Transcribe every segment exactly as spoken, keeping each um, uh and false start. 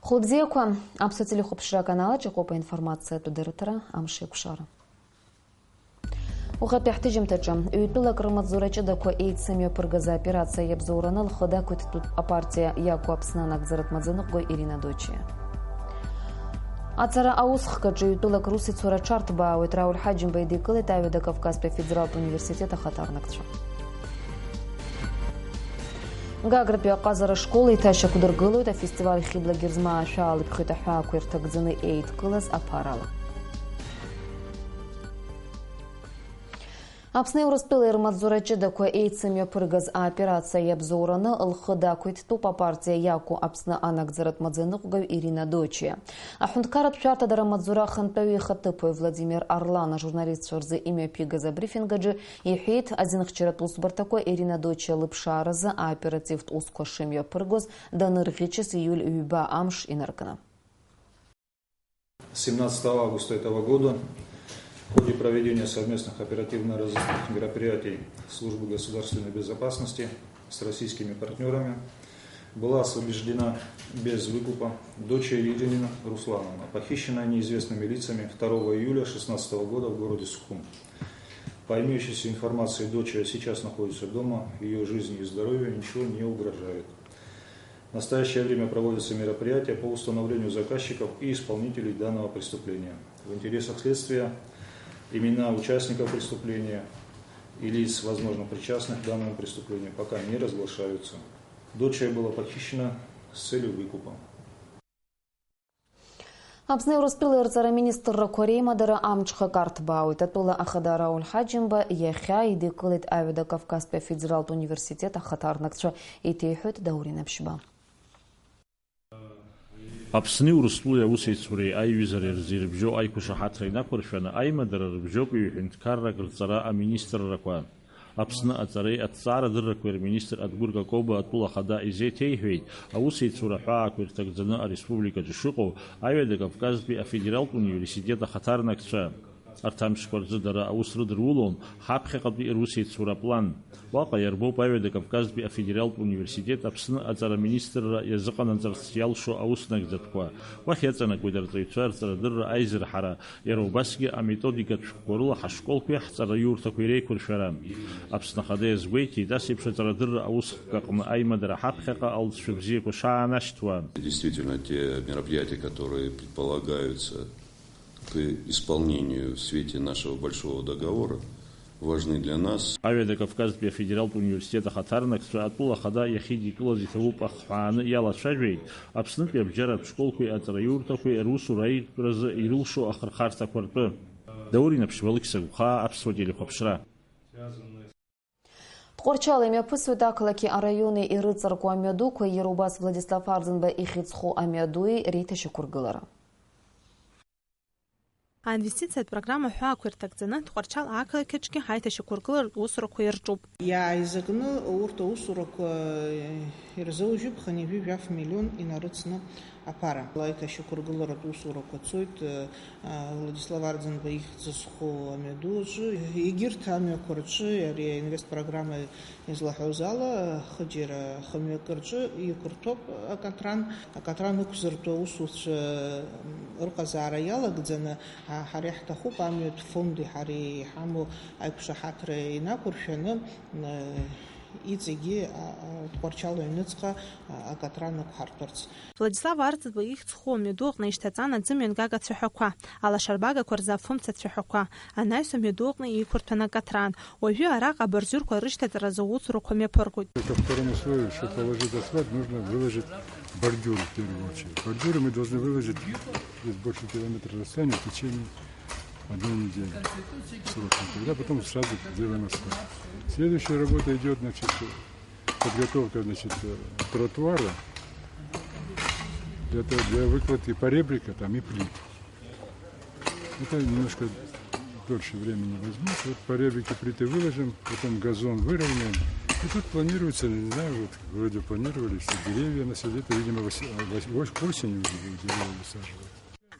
Хәылбзиақәа, Аԥсуа телехәаԥшра аканал аҿы иҟоуп аинформациатә дырраҭара, амш еиқәшара. Уахатәи ҳҭыжьымҭаҿы, ҩтәылак рымаҵзура ҷыдақәа еицымҩаԥыргаз аоперациа иабзоураны лхы дақәиҭтәуп апартиа иақәу Аԥсны анагӡаратә маӡаныҟәгаҩ Ирина Дочиа. Аҵара аусхк аҿы ҩтәылак русеицура аҽарҭбаауеит, Рауль Ҳаџьымба идикылеит Аҩада Кавказтәи афедералтә университет ахаҭарнакцәа. Гагратәи аҟазара школ еиҭашьақәдыргылоит, афестиваль Хьыбла Герзмаа ашәаалыԥхьоит аҳәаақәа ирҭагӡаны еидкылаз аԥарала. Аԥсни Урыстәылеи рмаҵзура ҷыдақәа еицымҩаԥыргаз аоперациа иабзоураны лхы дақәиҭтәуп апартиа иақәу Аԥсны анагӡаратә маӡаныҟәгаҩ Ирина Дочиа. Аҳәынҭқарратә шәарҭадара амаҵзура ахантәаҩы ихаҭыԥуаҩ Владимир Арлан ажурналистцәа рзы имҩаԥигаз абрифинг аҿы иҳәеит, азинхьчаратә усбарҭақәа Ирина Дочиа лыԥшааразы аоперативтә усқәа шымҩаԥыргоз данырӷьычыз ииуль ҩба амш инаркны. Семнадцатого августа этого года в ходе проведения совместных оперативно-розыскных мероприятий Службы государственной безопасности с российскими партнерами была освобождена без выкупа дочь Ирина Руслановна, похищенная неизвестными лицами второго июля шестнадцатого года в городе Сухум. По имеющейся информации, дочь сейчас находится дома, ее жизни и здоровью ничего не угрожает. В настоящее время проводятся мероприятия по установлению заказчиков и исполнителей данного преступления. В интересах следствия имена участников преступления и лиц, возможно, причастных к данному преступлению, пока не разглашаются. Дочь была похищена с целью выкупа. Аԥсни Урыстәылеи рҵара министррақәа реимадара амҽхак арҭбаауеит. Атәыла ахада Рауль Ҳаџьымба иахьа идикылеит Аҩада Кавказтәи афедералтә университет ахаҭарнакцәа, иҭеиҳәоит Даур Инаԥшьба. Аԥсни Урыстәылеи аусеицуреи аиҩызареи рзы ирыбжьоу аиқәшаҳаҭра инақәыршәаны аимадара рыбжьоуп ҩ-ҳәынҭқаррак рҵара аминистррақәа. Аԥсны аҵареи аҭҵаарадыррақәеи рминистр Адгәыр Какоба атәыла ахада изеиҭеиҳәеит, аусеицура аҳәаақәа ирҭагӡаны ареспубликаҿы шыҟоу Аҩада Кавказтәи афедералтә университет ахаҭарнакцәа. Арҭ амшқәа рзы дара аус рыдырулон ҳаԥхьаҟатәи русеицура аплан. Уаҟа иарбоуп Аҩада Кавказтәи афедералтә университет Аԥсны аҵара министрра иазыҟанаҵарц иалшо ауснагӡатәқәа. Уахь иаҵанакуеит арҵаҩцәа рҵарадырра аизырҳара, иара убасгьы аметодикатә шәҟәқәа рыла ҳашколқәеи ҳҵараиурҭақәеи реиқәыршәара. Аԥсны Ахада иазгәеиҭеит, ас еиԥш аҵарадырра аусхк аҟны аимадара ҳаԥхьаҟа алҵшәа бзиақәа шаанашьҭуа. Действительно, те мероприятия, которые предполагаются к исполнению в свете нашего большого договора, важны для нас. Аҩада Кавказтәи афедералтә университет ахаҭарнакцәа атәыла ахада иахьидикылаз иҭабуп ахҳәааны иалацәажәеит Аԥснытәи абџьаратә школқәеи аҵараиурҭақәеи русура аиҿкааразы ирылшо ахырхарҭақәа ртәы. Даур Инаԥшьба, Алықьса Гәхаа, Аԥсуа телехәаԥшра. Тҟәарчал имҩаԥысуеит ақалақьи араиони ирыҵаркуа амҩадуқәа, иара убас Владислав Арӡынба ихьӡ зху амҩадуи реиҭашьақәыргылара. Аинвестициатә программа аҳәаақәа ирҭагӡаны Тҟәарчал ақалақь аҿгьы аиҭашьақәыргыларатә усурақәа ирҿуп. Иааизакны урҭ аусурақәа ирзоужьып хынҩажәи жәаф миллион инарыцны аԥара. Аиҭашьақәыргыларатә усурақәа цоит, а, Владислав Арӡынба ихьӡ зху амҩаду аҿы. Егьырҭ амҩақәа рҿы ари аинвестпрограмма излаҳәоз ала, хыџьара хымҩакы рҿы иқәырҭәоуп акатран. Акатран ықәзыртәу аусуцәа рыҟазаара иалагӡаны, а, ҳара иаҳҭахуп амҩатә фонди ҳареи иҳамоу аиқәшаҳаҭра инақәыршәаны, а, иҵегьы, а, а, Тҟәарчал аҩныҵҟа, а, акатран ықәҳартәырц. Владислав Арӡынба ихьӡ зху амҩаду аҟны ишьҭаҵан аӡымҩангага цәаҳәақәа, алашарбагақәа рзы афымца цәаҳәақәа, анаҩс амҩаду аҟны иқәырҭәан акатран. Уажәы араҟа абордиурқәа рышьҭаҵаразы аусурақәа мҩаԥыргоит. Ко второму слою, чтобы положить асфальт, нужно выложить бордюры в первую очередь. Бордюры мы должны выложить здесь больше километра расстояния в течение одной недели. Срочно. Тогда потом сразу делаем асфальт. Следующая работа идет, значит, подготовка, значит, э, тротуара для, того- для выкладки поребрика там и плит. Это немножко дольше времени возьмёт. Вот поребрики, плиты выложим, потом газон выровняем. И тут планируется, не знаю, вот вроде планировали, что деревья насадить. Это, видимо, вос- а, вос- вос- к осени уже будут деревья высаживать.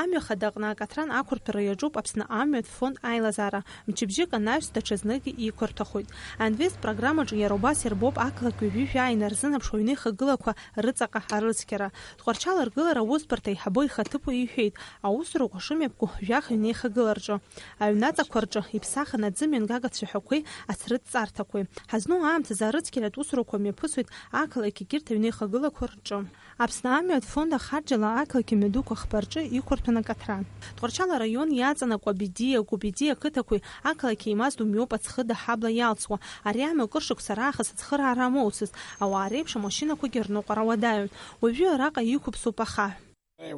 Амҩа хада аҟны акаҭран ақәырҭәара иаҿуп Аԥсны амҩатә фонд аилазаара, мчыбжьык анаҩс даҽазныкгьы иқәырҭәахоит. Аинвест программаҿы иара убас иарбоуп ақалақь ҩажәи жәаа инарзынаԥшуа аҩнеихагылақәа рыҵаҟа арыцқьара. Тҟәарчал аргылара аусбарҭа аиҳабы ихаҭыԥуаҩ иҳәеит, аусурақәа шымҩаԥку жәаха ҩнеихагыла рҿы. Аҩнаҵақәа рҿы иԥсахын аӡы мҩангага цәаҳәақәеи ацрыҵҵарҭақәеи. Ҳазну аамҭазы арыцқьаратә усурақәа мҩаԥысуеит ақалақь егьырҭ аҩнеихагылақәа рҿы. Аԥсны амҩатә фонд ахарџьала ақалақь амҩадуқәа хԥа рҿы иқәырҭәан акаҭран. Тҟәарчал араион иаҵанакуа Бедиа, Гәыбедиа ақыҭақәеи ақалақь еимаздоу мҩоуп аӡхыда ҳабла иалҵуа. Ари амҩа кыр шықәса раахыс ацхыраара амоуцызт, ауаа реиԥш амашьынақәагьы рныҟәара уадаҩын. Уажәы араҟа иқәыԥсоуп ахаҳә.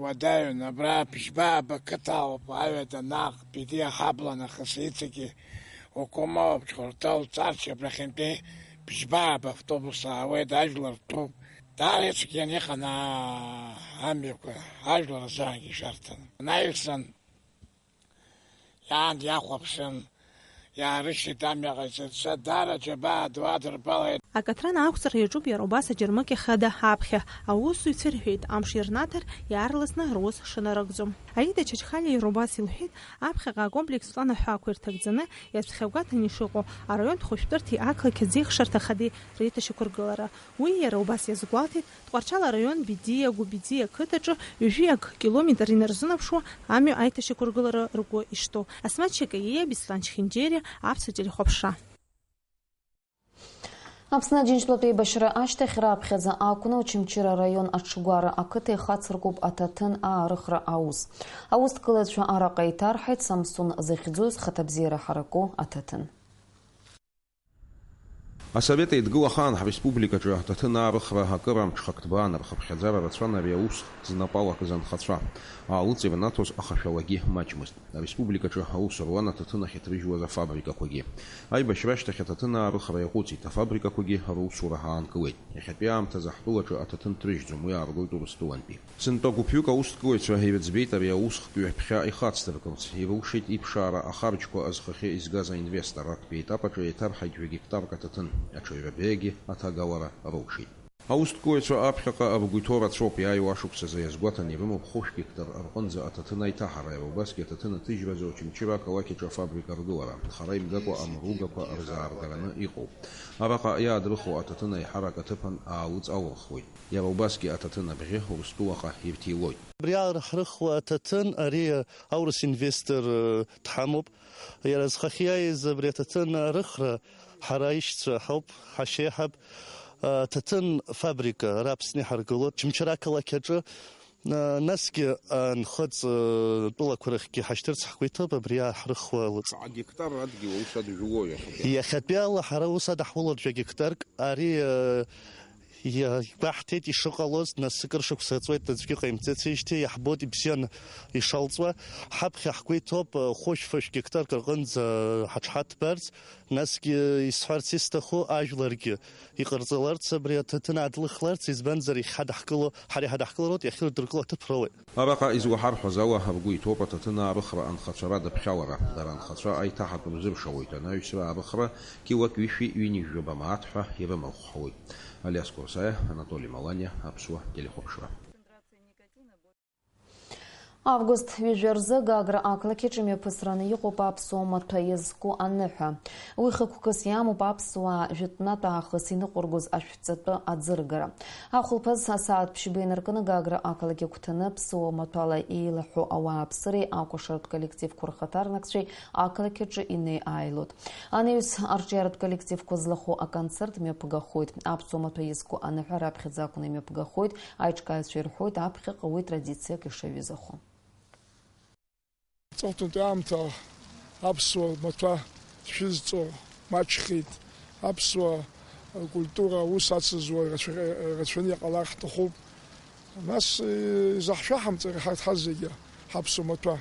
Уадаҩын, абра Бжьбааба қыҭа ауп, аҩада наҟ Бедиа ҳабла нахыс иҵегьы Окома, Чхордал, Ҵарч абрахьынтәи Бжьбааба автобус аауеит, ажәлар ртәуп. Даара ицәгьаны иҟан, аа, амҩақәа, ажәлар азаангьы ишарҭан. Анаҩсан, иаан иахәаԥшын, иаарышьҭит амҩа ҟаиҵеит, даара џьабаа ду адырбалеит. Акаҭран ақәҵара иаҿуп иара убас аџьармыкьа хада аԥхьа. Аусзуҩцәа рҳәеит, амш ирнаҭар, иаарласны рус шынарыгӡом. Аида Чачхалиа иара убас илҳәеит, аԥхьаҟа акомплекстә план аҳәаақәа ирҭагӡаны, иацәхьагәаҭаны ишыҟоу араионтә хәышәтәырҭеи ақалақь аӡеихшарҭа хадеи реиҭашьақәыргылара. Уи иара убас иазгәалҭеит, Тҟәарчал араион Бедиа, Гәыбедиа қыҭаҿы ҩажәи акы километр инарзынаԥшуа амҩа аиҭашьақәыргылара ргәы ишҭоу. Асмаҭ Шьакаиа, Беслан Чхинџьери, Аԥсуа телехәаԥшра. Аԥсны Аџьынџьтәылатә еибашьра ашьҭахь раԥхьаӡа акәны Очамчыра араион Аҽгәара ақыҭа ихацыркуп аҭаҭын аарыхра аус. Аусҭгылаҩцәа араҟа иҭарҳаит Самсун захьӡу зхаҭабзиара ҳараку аҭаҭын. Асовет Еидгыла ахаан ҳреспубликаҿы аҭаҭын аарыхра акыр амҽхак ҭбаан, рхыԥхьаӡара рацәан ари аус знапы алакыз анхацәа. Аалыҵ ирнаҭоз ахашәалагьы маҷмызт. Ареспубликаҿы аус руан аҭаҭын ахьыҭрыжьуаз афабрикақәагьы. Аибашьра ашьҭахь аҭаҭын аарыхра иаҟәыҵит, афабрикақәагьы русура аанкылеит. Иахьатәи аамҭазы ҳтәылаҿы аҭаҭын ҭрыжьӡом, уи ааргоит Урыстәылантәи. Сынтәа гәыԥҩык аус ҭгылаҩцәа ирыӡбеит ари аус хкҩаԥхьа ихацдыркыларц, ирылшеит иԥшаара ахарџьқәа азхахьы изгаз аинвестор, актәи аетап аҿы еиҭарҳаит жәа гектарк аҭаҭын, аҽаҩрабеигьы аҭагалара рылшеит. Аус ҭгылаҩцәа аԥхьаҟа ргәы иҭоу рацәоуп, иааиуа ашықәсазы иазгәаҭаны ирымоуп хәышә гектар рҟынӡа аҭаҭын аиҭаҳара, иара убасгьы аҭаҭын аҭыжьразы Очамчыра ақалақь аҿы афабрика ргылара, хара имгакәа амругақәа рзааргараны иҟоуп. Араҟа иаадрыхуа аҭаҭын аиҳарак аҭыԥан аалыҵ алырхуеит. Иара убасгьы аҭаҭын абӷьы Урыстәылаҟа ирҭиуоит. Абри аалырҳарыхуа аҭаҭын ари аурыс инвестор, э, дҳамоуп. Иара зхахьы иааиз абри аҭаҭын арыхра ҳара аишьцәа ҳауп, ҳашьеиҳаб. Э, аҭаҭын фабрика ара Аԥсны иҳаргылоит, Очамчыра ақалақь аҿы. Э, насгьы анхыҵ, э, тәылақәа рахьгьы ҳашьҭырц ҳгәы иҭоуп, абри ааҳрыхуа лыҵ. Гектар адгьыл аус адыжәуо иахьа. Иахьатәи ала ҳара ус адаҳулоит жәа гектарк. Ари, э, Иа-, игәаҳҭеит ишыҟалоз, нас акыр шықәса ҵуеит, аӡәгьы ҟаимҵацижьҭеи, иаҳбоит ибзианы ишалҵуа. Ҳаԥхьа ҳгәы иҭоуп, хәышә-фышә гектарк рҟынӡа ҳаҽҳаҭбарц, насгьы исҳәарц исҭаху, ажәларгьы иҟарҵаларц, абри аҭаҭын аадлыхларц, избанзар, иахьҳадаҳкыло, ҳара иҳадаҳкылароуп, иахьырдыркыло аҭыԥ роуеит. Араҟа излаҳарҳәаз ала, ргәы иҭоуп аҭаҭын аарыхра анхацәа радыԥхьалара. Дара анхацәа аиҭаҳатә рзыршауеит, анаҩсра аарыхра килак ҩышәи ҩынҩажәаба мааҭ ҳәа ирымахәҳауеит. Алиас Курсаиа, Анатоли Маланиа, Аԥсуа телехәаԥшра. Август ҩажәа рзы Гагра ақалақь аҿы мҩаԥысраны иҟоуп аԥсуа маҭәа иазку аныҳәа. Уи хықәкыс иамоуп аԥсуаа жәытәнатә аахыс иныҟәыргоз ашәҵатәы аӡыргара. Ахәылԥаз асааҭ ԥшьба инаркны Гагра ақалақь агәҭаны ԥсуа маҭәала еилаҳәоу ауааԥсыреи акәашаратә коллективқәа рхаҭарнакцәеи ақалақь аҿы инеи-ааилоит. Анаҩс арҿиаратә коллективқәа злахәу аконцерт мҩаԥгахоит. Аԥсуа маҭәа иазку аныҳәа раԥхьаӡа акәны имҩаԥгахоит, аиҿкааҩцәа ирҳәоит, аԥхьаҟа уи традициак ишаҩызахо. Ҵыхәтәантәи аамҭа аԥсуа маҭәа шәызҵо маҷхеит. Аԥсуа культура аус ацызуа рацәа-, рацәаны иҟалар ҳҭахуп. Нас, изаҳшәаҳамҵар ҳарҭ ҳазегьы ҳаԥсуа маҭәа.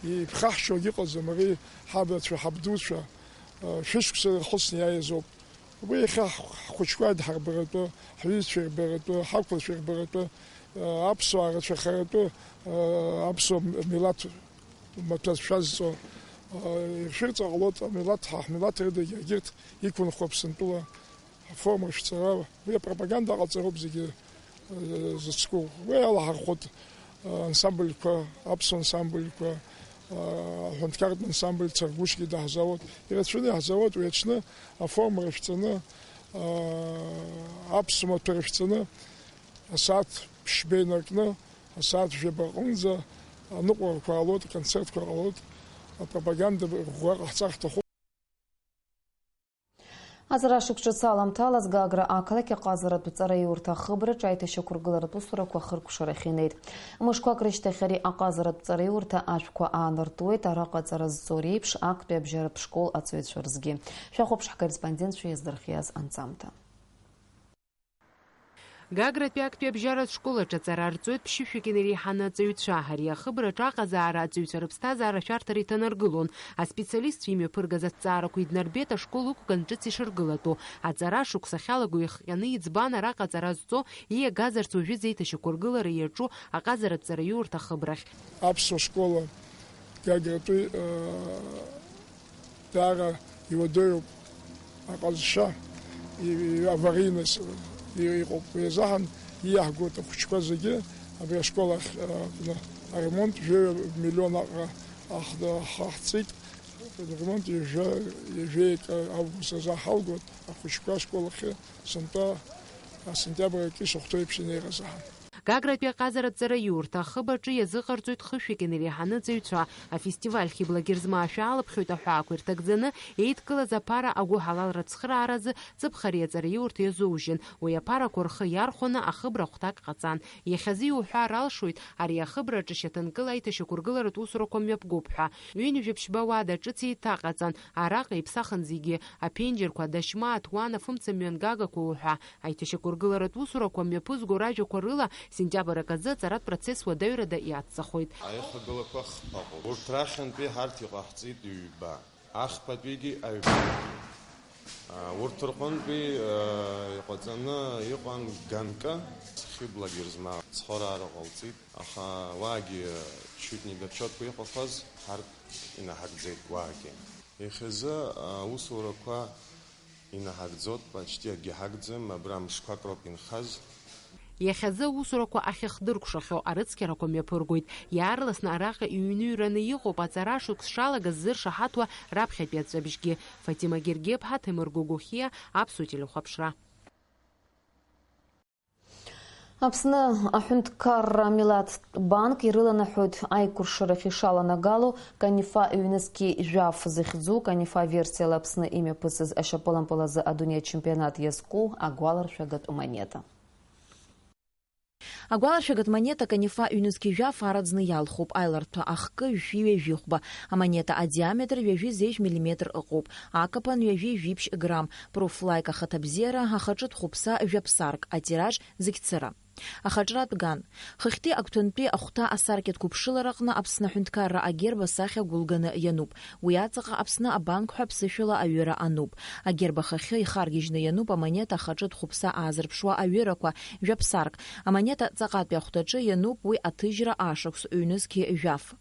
Иԥхаҳшьогьы ыҟаӡам, ари ҳабацәа, ҳабдуцәа, шәышықәса рхысны иааиз ауп. Уи иахьа ҳ-, ҳхәыҷқәа дҳарбаратәы, ҳҩызцәа ирбаратәы, ҳақәлацәа ирбаратәы, аԥсуаа рацәахаратәы, аԥсуа милаҭ маҭәа шәазҵо, иршәырҵар ҟалоит, амилаҭ, ҳа ҳмилаҭ рыдагьы егьырҭ иқәынхо Аԥсынтәыла ҳформа шәҵара, уи апропаганда аҟаҵароуп зегьы, э, зыцку. Уи алаҳархәыҭ, Ансамбльқәа, аԥсуа ансамбльқәа, аҳәынҭқарратә ансамбль Царгәышгьы даҳзаауеит. Ирацәаны иаҳзаауеит уи аҽны аформа рышәҵаны, аԥсуа маҭәа рышәҵаны, асааҭ ԥшьба инаркны, асааҭ жәаба рҟынӡа аныҟәарақәа ҟалоит, аконцертқәа ҟалоит, апропаганда ӷәӷәа ҟаҳҵар ҳҭахуп. Аҵара шықәс ҿыц аламҭалаз Гагра ақалақь аҟазаратә ҵараиурҭа ахыбраҿы аиҭашьақәыргыларатә усурақәа ахыркәшарахь инеит. Мышқәак рышьҭахь ари аҟазаратә ҵараиурҭа ашәқәа аанартуеит араҟа аҵара зҵо реиԥш актәи абжьаратә школ аҵаҩцәа рзгьы. Шәахәаԥш ҳкорреспондентцәа иаздырхиаз анҵамҭа. Гагратәи актәи абжьаратә школ аҿы аҵара арҵоит ԥшьышәҩык инареиҳаны аҵаҩцәа. Ари ахыбраҿы аҟазаара аҵаҩцәа рыԥсҭазаара ашәарҭара иҭанаргылон. Аспециалистцәа имҩаԥыргаз аҭҵаарақәа иднарбеит ашкол ықәган ҿыц ишыргылатәу. Аҵара шықәса ахьалаго ихҟьаны иӡбан араҟа аҵара зҵо, ииагазарц уажәы зеиҭашьақәыргылара иаҿу аҟазаратә ҵараиурҭа ахыбрахь. Аԥсуа школа Гагратәи, э, даара иуадаҩуп аҟазшьа, и-, и-, аварийность и-, иҟоуп. Уи азыҳәан ииаҳгоит ахәыҷқәа зегьы абри ашкол ахь, э, аҟны аремонт, жәаҩа миллион аҟара ахда-, ҳа-, ҳҵит. Аремонт ҩажәа, ҩажәеи акы август азы ҳалгоит, ахәыҷқәа ашкол ахьы сынтәа, асентиабр акы ишахәҭоу еиԥш инеира азыҳәан. Гагратәи аҟазаратә ҵараиурҭа ахыб аҿы иазыҟарҵоит хышәҩык инареиҳаны аҵаҩцәа. Афестиваль Хьыбла Герзмаа шәаалаԥхьоит аҳәаақәа ирҭагӡаны еидкылаз аԥара агәыҳалалра ацхырааразы ҵыԥх ари аҵараиурҭа иазоужьын. Уи аԥарақәа рхы иархәаны ахыбра хәҭак ҟаҵан. Иахьазы иуҳәар алшоит, ари ахыбра аҿы шьаҭанкыла аиҭашьақәыргыларатә усурақәа мҩаԥгоуп ҳәа. Ҩынҩажәа ԥшьба уада ҿыц еиҭаҟаҵан, араҟа иԥсахын зегьы, аԥенџьырқәа, адашьма, аҭуан, афымца мҩангагақәа уҳәа. Аиҭашьақәыргыларатә усурақәа мҩаԥызго ражәақәа рыла, сентиабр аказы аҵаратә процесс уадаҩрада иацҵахоит. Аихагылақәа хԥа ыҟоуп. Урҭ рахьынтәи ҳарҭ иҟаҳҵеит ҩба, ахԥатәигьы аҩба. А, урҭ рҟынтәи, а, иҟаҵаны иҟан ганкы, Хьыбла Герзмаа цхыраара ҟалҵеит, аха уаагьы чуть не даҽакқәа иҟақәаз ҳарҭ инаҳагӡеит уаагьы. Иахьазы аусурақәа инаҳагӡоит, почти акгьы ҳагӡам, абра мышқәак роуп инхаз. Иахьазы аусурақәа ахьыхдыркәшахьоу арыцқьарақәа мҩаԥыргоит. Иаарласны араҟа иҩныҩраны иҟоуп аҵара шықәс шалагаз зыршаҳаҭуа раԥхьатәи аҵәҵәабжьгьы. Фатима Гергеԥҳа, Ҭемыр Гогохиа, Аԥсуа телехәаԥшра. Аԥсны аҳәынҭқарра амилаҭтә банк ирыланаҳәоит аикәыршарахь ишаланагало Канифа ҩнызқьи жәаф зыхьӡу, Канифа версиала Аԥсны имҩаԥысыз ашьапылампыл азы адунеи ачемпионат иазку агәаларшәагатә монета. Агәаларшәагатә монета Канифа ҩнызқьи жәаф араӡны иалхуп, аиларҭәа ахкы жәшәи ҩажәи хәба, амонета адиаметр ҩажәи зежә миллиметр ыҟоуп, акапан ҩажәи жәиԥшь грамм, профлайк ахаҭабзиара, ахаҿытә хәыԥса жәаԥсарк, атираж зегь цыра. Ахаҿратә ган. Хыхьтәи агәҭантәи ахәҭа асаркьатә қәыԥшылараҟны Аԥсны аҳәынҭқарра агерб асахьа гәылганы иануп. Уи аҵаҟа Аԥсны абанк ҳәа ԥсышәала аҩыра ануп. Агерб ахахьы ихаргьежьны иануп амонета ахаҿытә хәыԥса аазырԥшуа аҩырақәа, жәаԥсарк. Амонета ҵаҟатәи ахәҭаҿы иануп уи аҭыжьра ашықәс ҩнызқьи жәаф.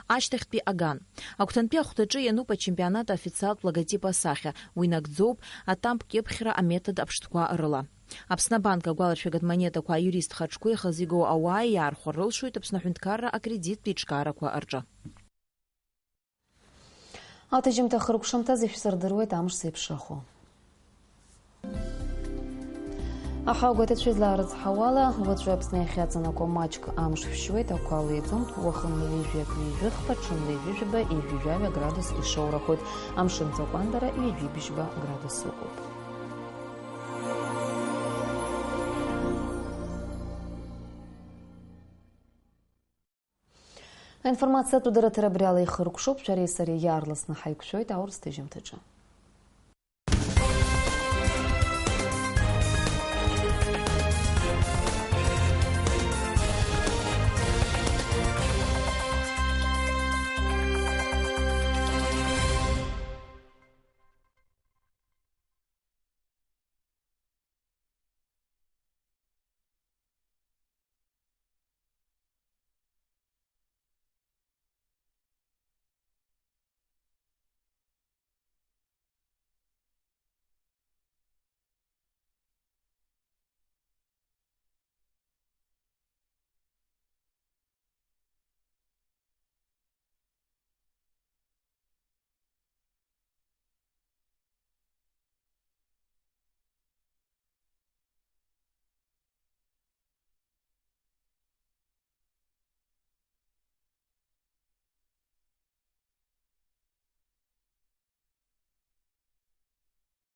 Ашьҭахьтәи аган. Агәҭантәи ахәҭаҿы иануп ачемпионат аофициалтә логотип асахьа, уи нагӡоуп атамп кьыԥхьра аметод аԥштәқәа рыла. Аԥсны абанк агәаларшәагатә монетақәа аиурист хаҿқәа ихазигоу ауаа иаархәар рылшоит Аԥсны аҳәынҭқарра акредиттә еиҿкаарақәа рҿы. Аҭыжьымҭа хыркәшамҭазы ишәсырдыруеит амш зеиԥшрахо. Аҳауагәаҭацәа излаарыцҳауала, уаҵәы Аԥсны иахьаҵанакуа маҷк амш шәшьуеит, ақәа леиӡом, уахынла ҩажәи акы ҩажәи хԥа, ҽынла ҩажәи жәаба, ҩажәи жәаҩа градус ишоурахоит, амшын ҵакәандара ҩажәи бжьба градус ыҟоуп. Аинформациатә дырраҭара абри ала ихыркәшоуп, шәареи сареи иаарласны ҳаиқәшәоит аурыс ҭыжьымҭаҿы.